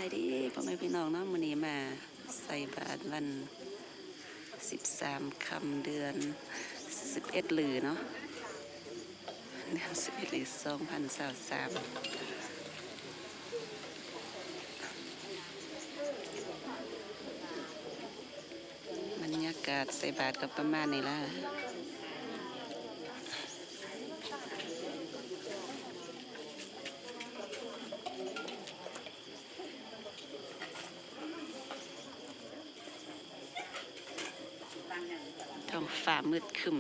ສະບາຍດີພໍ່ແມ່ພີ່ນ້ອງເນາະ, ມື້ນີ້ມາໃສ່ບາດວັນສິບສາມຄ່ຳ ເດືອນສິບເອັດລືເນາະ, ເດືອນສິບເອັດລື ສອງພັນຊາວສາມ. ບັນຍາກາດໃສ່ບາດກໍປະມານນີ້ລະ. ທ້ອງຟ້າມືດຄຶ້ມ.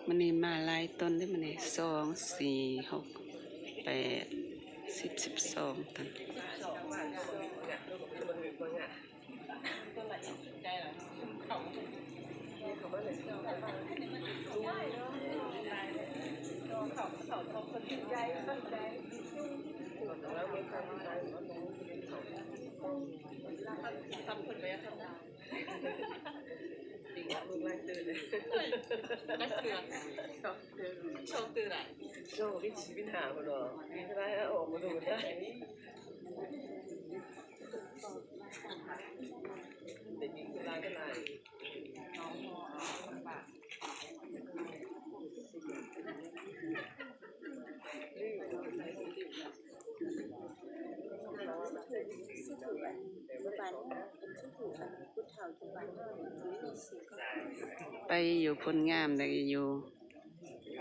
ມື້ນີ້ມາຫຼາຍຕົນເດ້ມື້ນີ້ ສອງ ສີ່ ຫົກ ແປດ ສິບ ສິບສອງຕົນ. ໄປຢູ່ພຸ້ນງາມ ແຕ່ຢູ່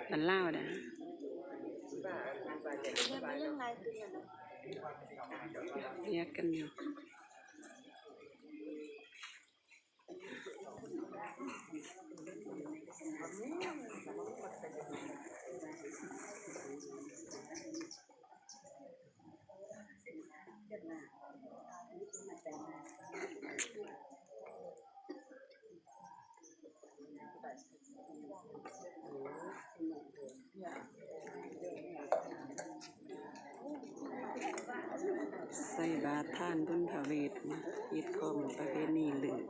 ບ້ານລາວດາ ຮຽກກັນຢູ່. ໃສ່ບາດທານບຸນພະເວດ ຮີດຄອງປະເພນີລື ປ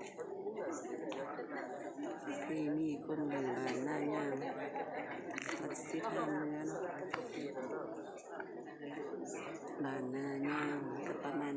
ະເພນີຄົນລືບ້ານນາຍາງ ວັດສິທາເມືອງ ບ້ານນາຍາງ ກະປະມານ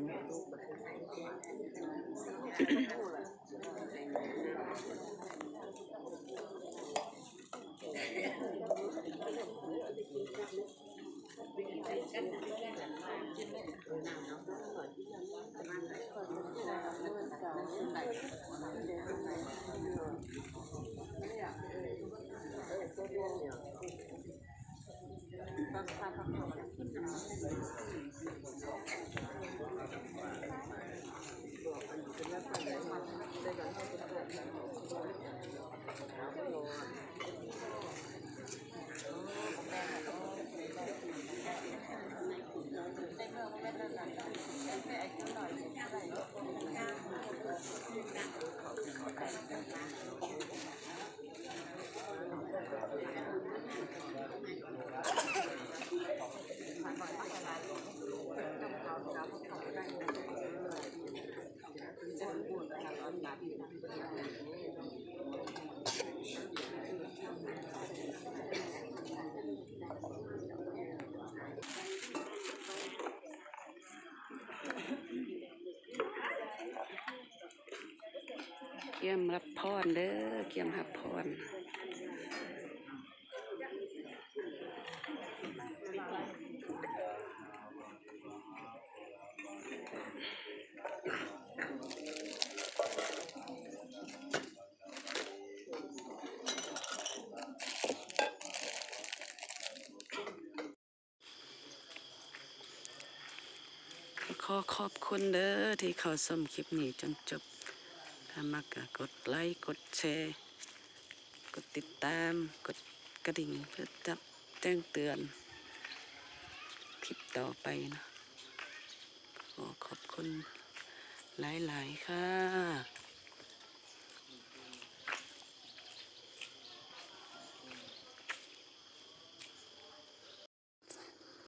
ກຽມຮັບພອນເດີ້ ກຽມຮັບພອນ. ກໍຂໍຂອບຄຸນເດີ້ທີ່ເຂົ້າຊົມຄລິບນີ້ຈົນຈົບ. ຖ້າມັກກໍກົດໄລ ກົດແຊ ກົດຕິດຕາມ ກົດກະດິ່ງ ເພື່ອຈັບແຈ້ງເຕືອນຄລິບຕໍ່ໄປເນາະ. ຂໍຂອບຄຸນ ຫຼາຍໆ ຄ່າ.